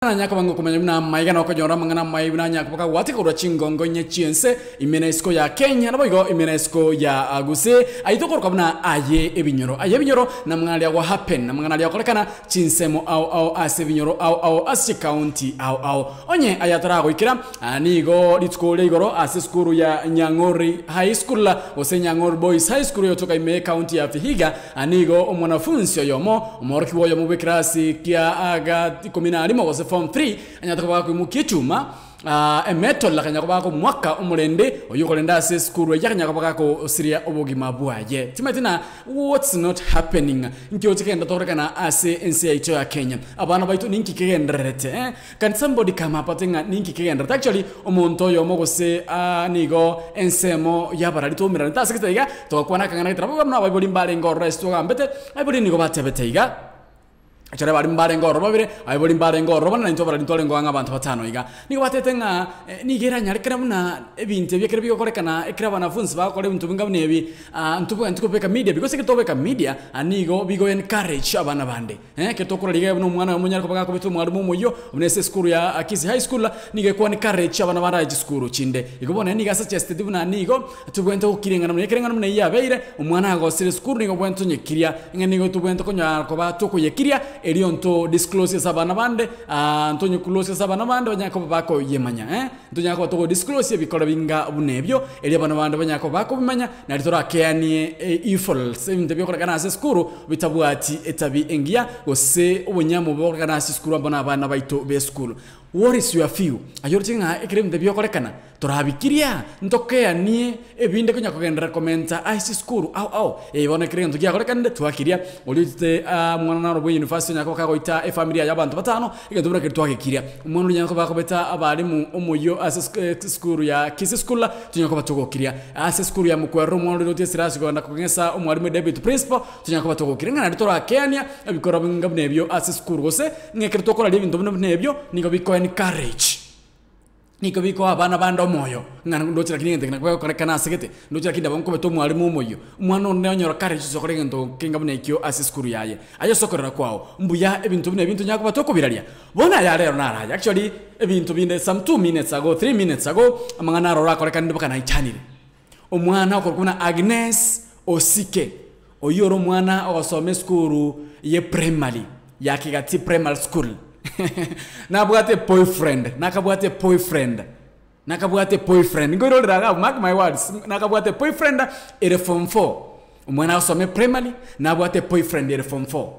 Nanya koba ngokomanya buna amaiga na okonyora amang'ana amaya buna anya koba kagwatika korwa chingongo inye chi'ense ime na isiko ya Kenya naboigo ime na isiko ya Gusii ayio tokoroka buna aye ebinyoro. Aye ebinyoro namang'ana aria gwa happen namang'ana aria agokorekana chinsemo ao ao ase ebinyoro ao ao ase chikaunti ao ao. Onye aya ataragoikera nigo rituko ria igoro ase esukuru ya Nyang'ori High School gose Nyang'ori Boys High School egotoka ime y'ekaunti ya Vihiga Nigo omwanafunsi oyomo, omworokigwa oyomo bw'ekerasi kia ga ikomi na rimo gose form three, anyarete koba gakoimokia echuma, emetal, akanyara koba gakomoaka omorende oyio okorenda ase esukuru eyio, akanyara koba gakosiria obogima bwaye. Timanyeti na what's not happening? Nki oche kegenda tokorekana ase ense yaito ya Kenya? Abana baito ninki kegendererete eh? Can somebody come up ate ng'a ninki kegendererete? Actually, omonto oyomo gose nigo ensemo y'abarari twaumeranete ase gete iga, togakwana akang'ana gete nabo buna abaibori mbarenge ororo ase twagambete, abaibori nigo batebete iga, ekero abarimu mbarenge ororo babere, abaibori mbarenge ororo bane, na intwe abarari ntwarenge ang'e abanto batano iga. Nigo batebete ng'a nigo eranyarekane buna ebinto ebi ekero bigokorekana ekero abanafunsi bagokora ebinto binga buna ebi, ntobwenereti kobeka media because ekero tokobeka media, nigo bigo encourage abana bande. Ekero tokora riga buna omwana oyomo onyare koba gakobeta omwalimu omoyio, buna ase esukuru ya Kisii High School, nigo ekwane courage abana baraye chisukuru chinde. Igo bono ere nigo asuggested buna nigo tobwenerete gokira eng'ana buna ekero eng'ana buna eyio yabeire, omwana agosire esukuru nigo obwenerete onyekiria, ng'a nigo tobwenerete konyara koba tokoyekiria erio nto disclose ase abana bande, ntonye close ase abana bande banyare koba bakoyemanya. Ntonyare koba togo disclose ebikoro binga buna ebio, erio abana bande banyare koba bakobimanya, nario torakeanie evils, ebinto biokorekana ase esukuru bitabwati etabi engiya, gose obonyamu bogokorekana ase esukuru amo na abana baito b'esukuru. What is your view? Aye oroche ng'a ekero ebinto biokorekana, torabikiria? Ntokeanie ebinde konya kogenderera komenta ase chisukuru ao ao? Ee bono ekero egento giakorekanire twakiria, oria oitete omwana naro bwe university onyare koba kagoita efamiri yaye abanto batano, Egento buna keria twagekiria, omwana oria onyare koba akobeta abalimu omoyio ase esukuru ya Kisii School, tonyare koba togokiria. Ase esukuru ya Mukwerero omwana oria orotie esirasi kogenda kong'esa omwalimu deputy principal, tonyare koba togokiria. Ng'a naende torakeania ebikorwa binga buna ebio ase esukuru gose ng'a ekero tokoraria ebinto buna buna ebio nigo biko encourage. Nigo bikoa abana bande omoyo, ng'a ndoche lakini egento eke nabo kegokorekana ase gete, ndoche lakini nabo nkobeta omwalimu omoyio. Omwana onde onyora courage ase okora egento kenga buna ekio ase esukuru yaye. Aye ase okorera kwao, mbuya ebinto buna ebi ntonyara koba tokobiraria. Bono aya rero naro aya, actually ebinto binde some 2 minutes ago, 3 minutes ago, amang'ana aro orakorekanire mpaka naichanire. Omwana okorokwa buna Agnes Osike, oyio ore omwana ogosoma esukuru ye primary ya Kigati Primary School, nabwate boyfriend, nakabwate boyfriend, nakabwate boyfriend, nkoirorera iga abwo mark my words, nakabwate boyfriend ere form four. Omwana agosoma eprimary, nabwate boyfriend ere form four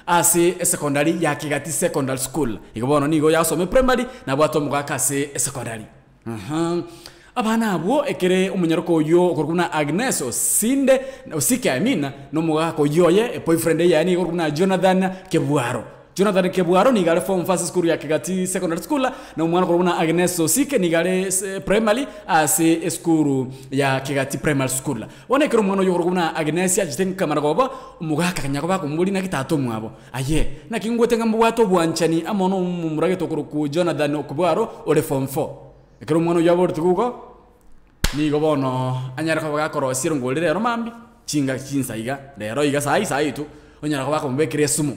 ase esecondary ya Kigati Secondary School. Igo bono nigo oyasoma eprimary, nabwate omogaka ase esecondary. Aha. Abana abwo ekere omonyaroka oyio okorokwa buna Agnes Osinde, Osike I mean, na omogaka oyio oye, eboyfriend yaye nigo ekorokwa buna Jonathan Kebwaro. Jonathan Kebwaro nigo are form four ase esukuru ya Kegati Secondary School, na omwana okorokwa buna Agnes Osike nigo are ase primary ase esukuru ya Kegati Primary School. Bono ekero omwana oyio okorokwa buna Agnes achete nkamana koba, omogaka akanya koba akomoboria naki tata omwabo, Aye, naki ngwete ng'a mbwate obwanchani amo nomomura gete okorokwa Jonathan Okubwaro ore form four. Ekero omwana oyio aboretiwe igo, nigo bono anyare koba gakorosia erongori rero mambia, chingaki chinsa iga, rero iga saii saii tu, onyara koba akomobekera esumu.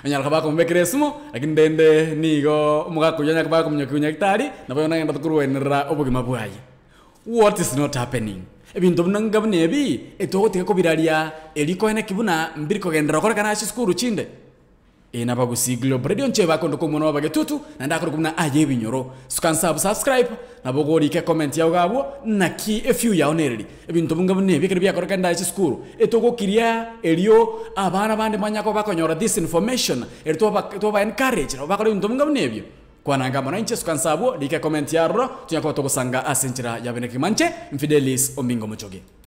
Onyara koba akomobekera esumu, lakini rende nigo omogaka oyio anyare koba akomonyokia nyagetari, nabo nagenderete korwanerera obogima bwaye. What is not happening? Ebinto buna nga buna ebi, etogotiga kobiraria erio koeneki buna mbiri kogenderera korekana ase chisukuru chinde. Ee nabagusii Globe Radio nche bakondoka omwana wa bagetutu naende akorokwa buna aye ebinyoro. Suka nse abwo subscribe nabo ogorike ecomment yao iga abwo naki efew yao nereri. Ebinto bunga buna ebi ekero biakorekana ase chisukuru etogokiria erio abana bande banya koba bakonyora this information erio twaba twaba encourage nabo bakore ebinto bunga buna ebio. Kwananga amo nainche suka nse abwo rika ecomment ya aroro tonya koba togosanga ase enchera ya bene kegima nche Mfidelis Omingo Mochoge.